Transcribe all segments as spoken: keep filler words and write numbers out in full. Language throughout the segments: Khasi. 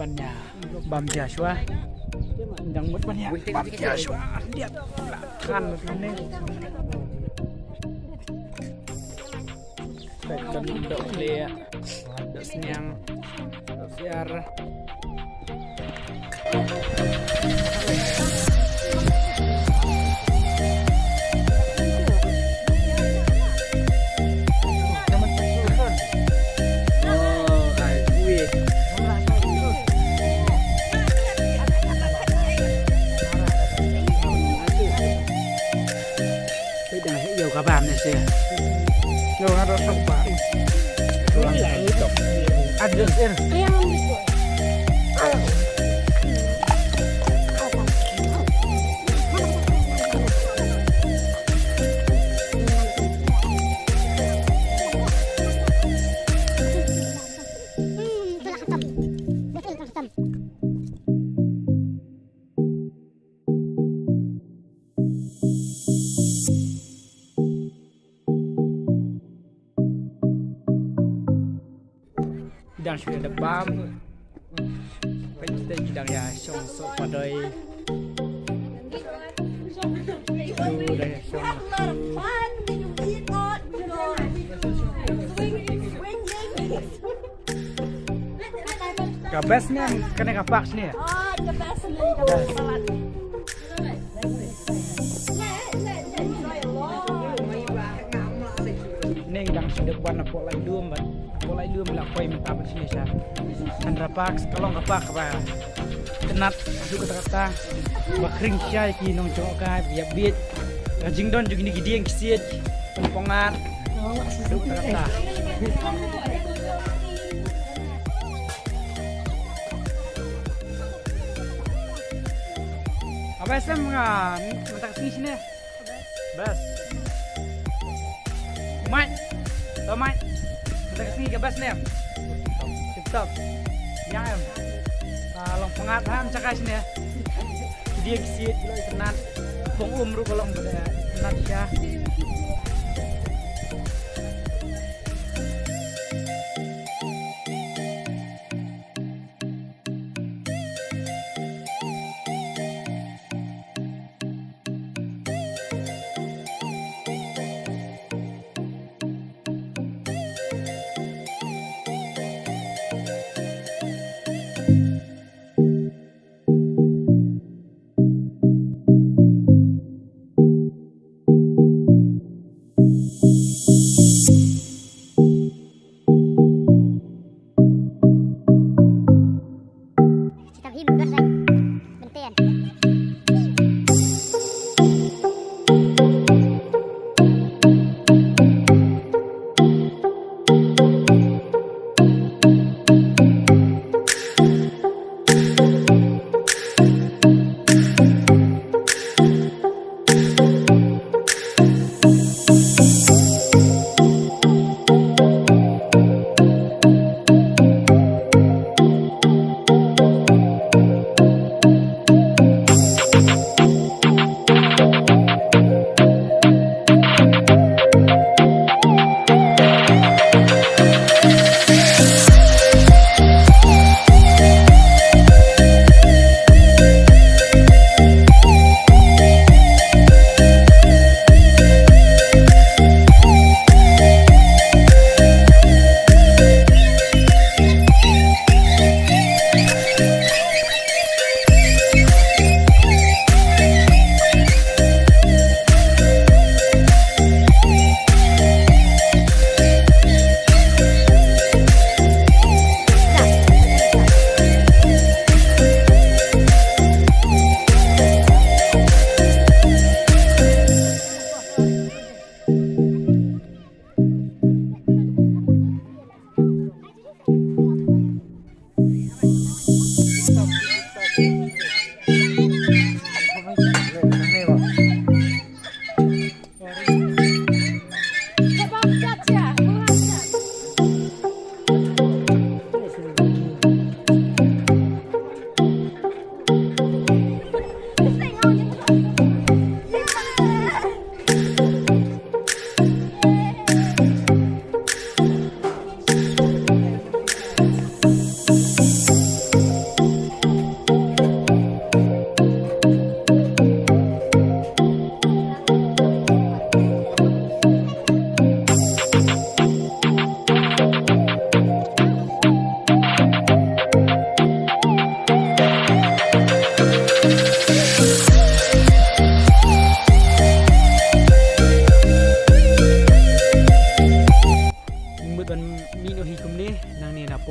Bam Joshua. Dang mut ban ïa bam Joshua. Dia kan ni. Kan dok le, dok sniang, dok siar. Yo ka bam ne se. Yo ka ro sok ba. Aduh, er. Dang shu da bam. Peit te dang ïa shong so padoi. Tu dang ïa shong. Ka best ne kane ka park ne. Ka best ne ka best. Ning dang shu dep wan na Pok Laitluam bad Pok Laitluam la poi mynta bad sini sha Chandra Park, ka long ka park ba kynat shu kata kata ba khring shai ki nong jong ka ïa biet ka jingdon jong kini ki dieng ki siej pynpongat shu kata kata. Aba sem nga mynta ka sngi sini. Best. Mike. To Mike. Mynta ka sngi ka best ne em? Tip top. Ïa em. Ah, long pyngat ham chakai sini. Dia ki siej lo kynat. Pong um ruh ka long ba kynat sha.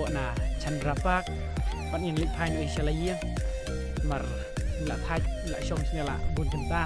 Na Chandra Park. Pat ngin leit phai noh sha la ïing. Mar la thait la shong shane la bun kynta.